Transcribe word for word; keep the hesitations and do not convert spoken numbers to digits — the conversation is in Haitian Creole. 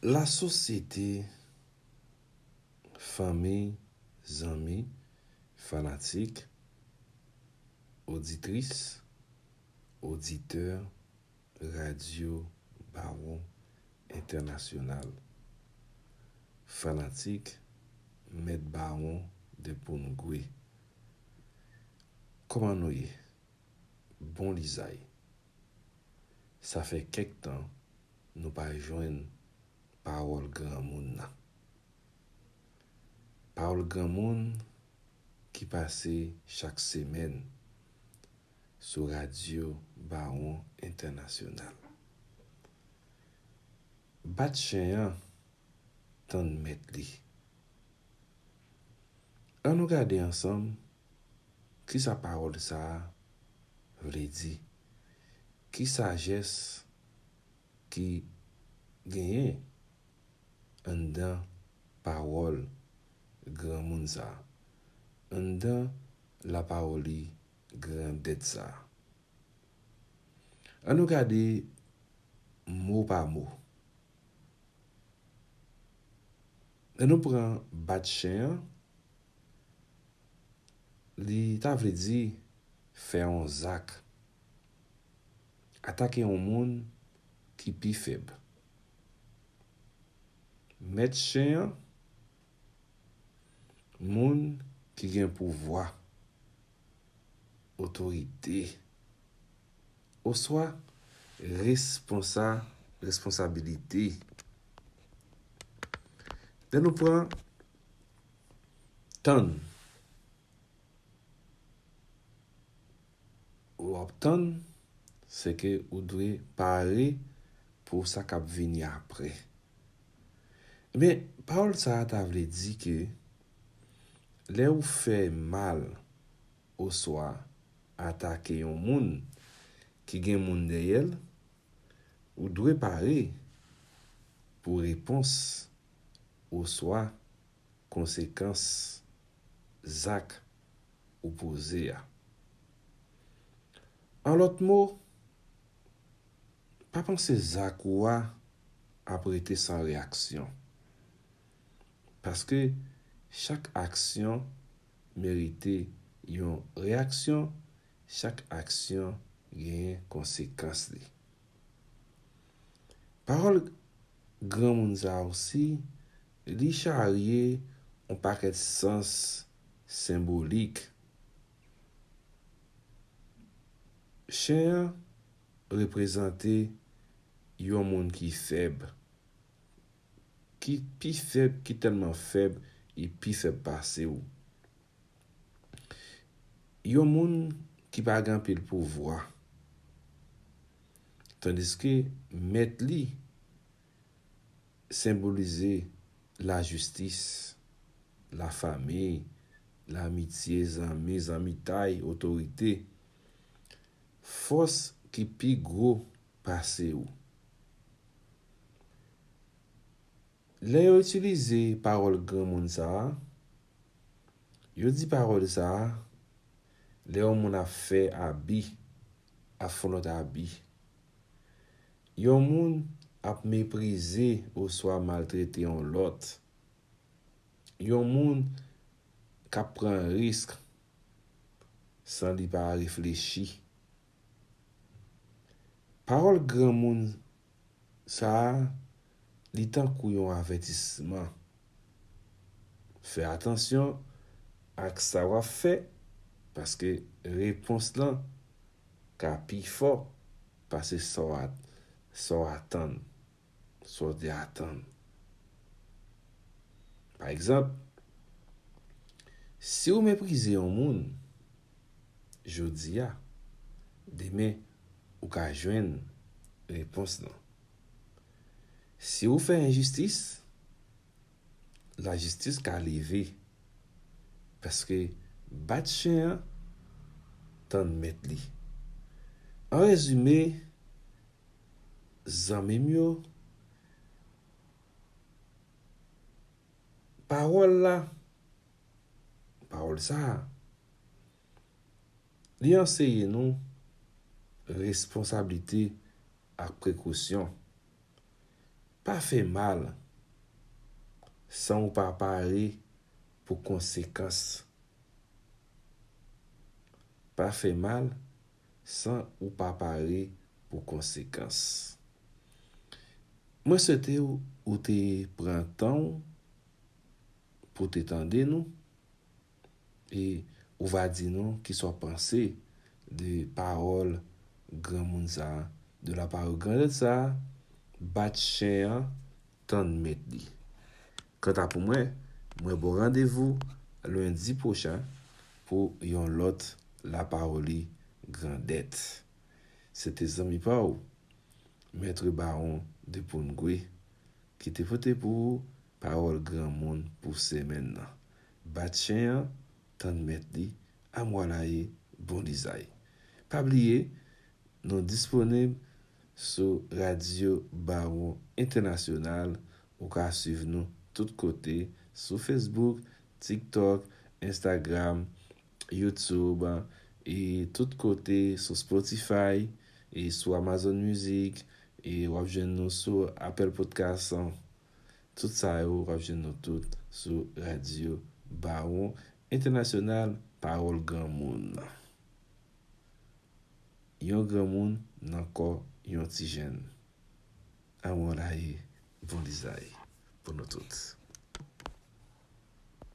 Lasosyete, fanmi, zanmi, fanatik, oditris, oditè Radyo Bawon Entènasyonal, fanatik Mèt Bawon de Poungwe. Kòman nou ye? Bon lizay. Sa fè kèk tan nou pa jwenn pawòl granmoun nan. Pawòl granmoun ki pase chak semèn sou Radyo Bawon Entènasyonal. Bat chen an, tann mèt li. Ann nou gade ansanm kisa pawòl sa a vle di. Ki sajès ki genyen anndan pawòl granmoun sa a, anndan lapawòli grandèt sa a. Ann nou gade mo pa mo. Lè nou pran bat chen an, li ta vle di fè yon zak, atake yon moun ki pi fèb. Mèt chen an, moun ki gen pouvwa, otorite, oswa responsa-, responsabilite. Lè nou pran tann, w ap tann, se ke ou dwe pare pou sa k ap vini apre. Men, pawòl sa a ta vle di ke lè ou fè mal oswa atake yon moun ki gen moun dèyè l, ou dwe pare pou repons oswa konsekans zak ou poze a. An lòt mo, pa panse zak ou a ap rete san reyaksyon. Paske chak aksyon merite yon reyaksyon, chak aksyon genyen konsekans li. Pawòl granmoun sa a osi, li charye yon pakèt sans senbolik. Chen an reprezante yon moun ki fèb, ki pi fèb, ki tèlman fèb, li pi fèb pase w. Yon moun ki pa gen anpil pouvwa, tandiske mèt li senbolize lajistis, lafanmi, lamitye, zanmi, zanmitay, otorite, fòs ki pi gwo pase w. Lè yo itilize pawòl granmoun sa a, yo di pawòl sa a lè yon moun ap fè abi, ap fè yon lòt abi. Yon moun ap meprize oswa maltrete yon lòt. Yon moun k ap pran risk san li pa reflechi. Pawòl granmoun sa a, li tankou yon avètisman. Fè atansyon ak sa w ap fè, paske repons lan ka pi fò pase sa w a, sa w atann, sa w te atann. Pa egzanp, si w meprize yon moun jodi a, demen ou ka jwenn repons lan. Si w fè enjistis, lajistis ka leve. Paske bat chen an, tann mèt li. An rezime, zanmi m yo, pawòl la, pawòl sa a, li anseye nou responsablite ak prekosyon. Pa fè mal san ou pa pare pou konsekans. Pa fè mal san ou pa pare pou konsekans. Mwen swete w, ou te pran tan w pou te tande nou, e ou va di nou kisa w panse de pawòl granmoun sa a, de la pawòl grandèt sa a, bat chen an, tann mèt li. Kanta pou mwen, mwen ba w randevou lendi pwochen pou yon lòt lapawòli grandèt. Se te zanmi pa w, Mèt Bawon de Poungwe, ki te pote pou ou pawòl granmoun pou semèn nan. Bat chen an, tann mèt li, amwalaye, bon lizay. Pa bliye, nou disponib sou Radyo Bawon Entènasyonal. Ou ka swiv nou tout kote, sou Facebook, TikTok, Instagram, YouTube, e tout kote, sou Spotify, e sou Amazon Music, e w ap jwenn nou sou Apple Podcast. Tout sa yo, w ap jwenn nou tout sou Radyo Bawon Entènasyonal, pawòl granmoun. Yon granmoun nan kò yon ti jèn. Amwalaye, bon lizay pou nou tout.